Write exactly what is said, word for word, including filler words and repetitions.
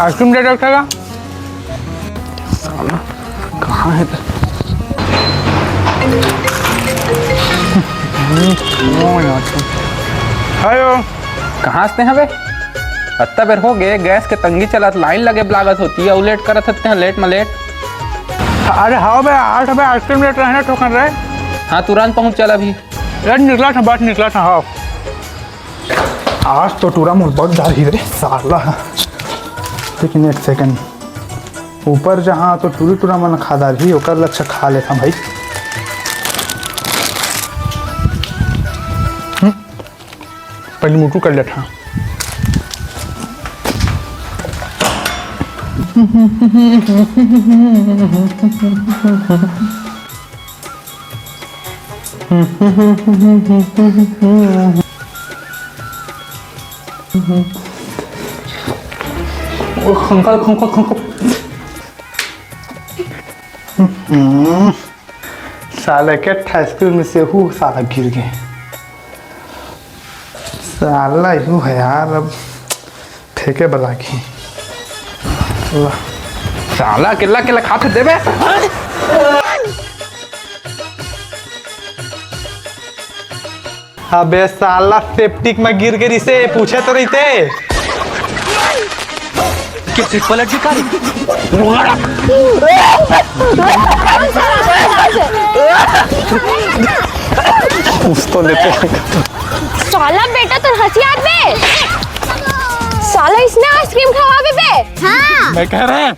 Ice cream दे सकता का? साला, कहाँ है त? हेलो। कहाँ से हवे? अत्ता बेर हो गए, गैस के तंगी चलत, लाइन लगे लागत होती, अउ लेट करत हत्ते हैं, लेट में लेट। अरे हाँ बे, आठ बे आइसक्रीम लेट रहना ठोकन रहे। हाँ, तुरंत पहुँच चल अभी। यार निकला था, बस निकला था, हाँ। आज तो टूरा मोर बग डारही रे साला। लेकिन एक सेकंड, ऊपर जहाँ तो टूरी टूरा मन खा डारही, ओकर लच्छा खा लेता भाई। हम्म, पहले मुटु कर लेता। ओ, खंखल, खंखल, खंखल। हम्म, साला के ठा स्कूल में से हु साला गिर गए। साला यू है यार, अब फेंके बला की। ला। साला केला केला खाते देबे। अबे साला सेप्टिक में गिर गिरी से पूछे तो रहिते। के सीट पलट के काली। उस तो लेते हैं। साला बेटा तो हथियार बे। साला इसने आइसक्रीम खवाबे बे। हाँ। मैं कह रहा हूँ।